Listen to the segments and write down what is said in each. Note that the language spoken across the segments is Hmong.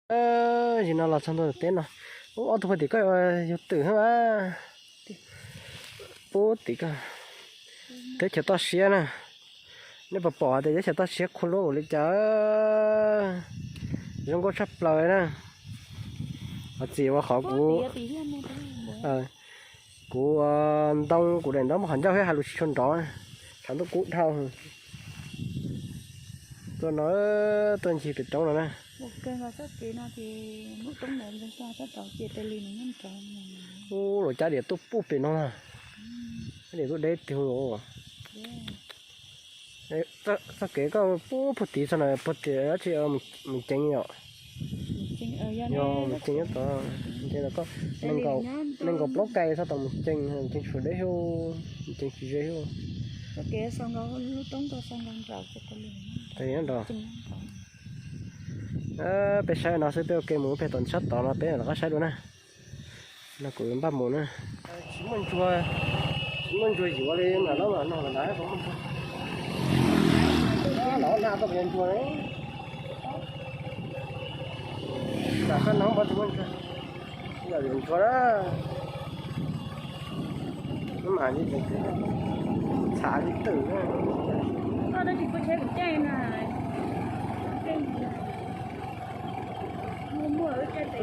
Zaum no los txog ntua teb no, ub, ob tug pog tim koj yug twm hab mas. Pub tim koj, teb chaws toj siab na. Nej puas pom hais tias teb chaws toj siab qhuav luab npaum li cas, zoo nkauj tshaj plaws na. Qhov txiv ua qhov kuv, kuv ntoo kuv daim ntaub muaj qhov ncauj thiab hais lus tsis tshua nrov, tshav ntuj kub dhau. Tuaj no, tuaj ncig pem roob no na. Ub, luas cab diam tuaj puag pem no na. Cab diam tuaj deb tiag os. Txoj kev koj puag puag tid txog na, puag tim dab tsi, Mus Ceev yom? Yog Mus Ceev nyob tod, nce tod koj, nees nkaum plaub kais txog tom Mus Ceev, Mus Ceev tshuav deb xwb, Mus Ceev tsis ze xwb. Txoj kev nyob nrad. Peb saib no xwb, peb ua ke mus pem tom sab tod no peb rov qab saib dua na. No kuv npaj mus na. Tsis muaj ntsuag, tsis muaj ntsuag yuav li mas no mas no mas nrad, los nag tau ntsuag. Nram sab no npaj tsis muaj ntsuag, yog yuav ntsuag na. Mas txhav li twm.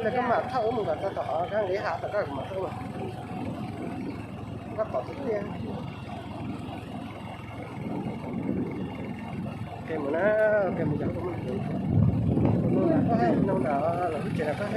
Koj mam thauj wb mus kom txog tom qhov kab nqev hav tom koj mam thauj. Koj pom tus twg. Ke mus na, ke mus yog koj mus, koj nram, koj nram lub tsev na koj.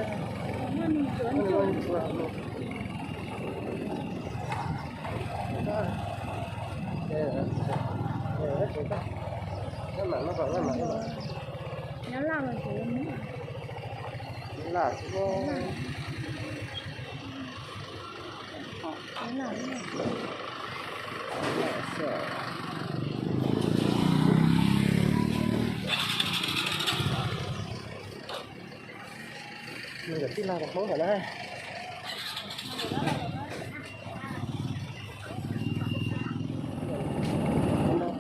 Nws tij laug Hmoob ntawm na.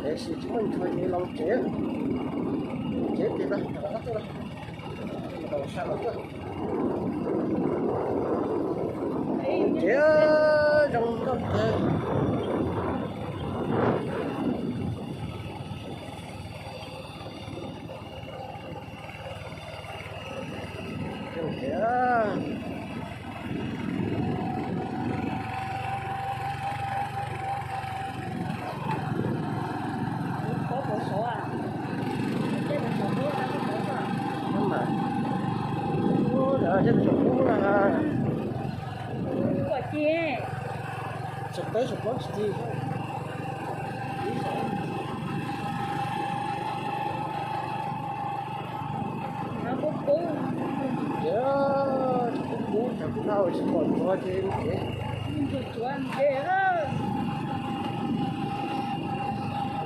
Pem tsis muaj ntsuag ces los tsev, tsev tiag, tsev zoo nkauj tiag. Tsis peb tsis plaub tsis ti. Ces tsis pub pub, cas kuv naj tsis pom ntsuag ces mus kev. Ntsuag tsuav mus kev.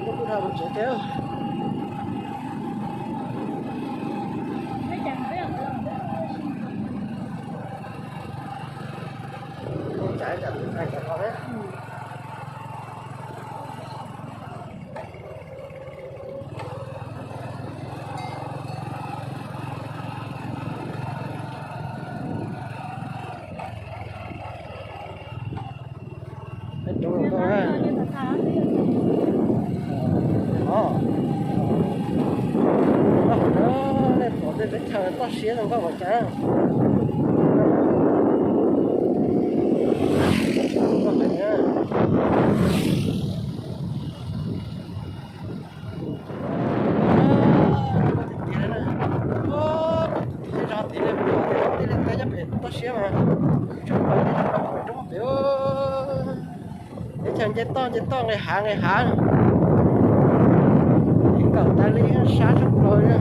Kuv naj kuj dhau mus tsev thiab. Peb roob zoo nkauj na. Os, nej pom tej teb chaws toj siab zoo nkauj ua cas. Zog tias peb pom tej toj siab mas, tshaj plaws tej roob pem, teb chaws nce toj nce toj nqis hav nqis hav, ib kaum tas li sab tshaj plaws li.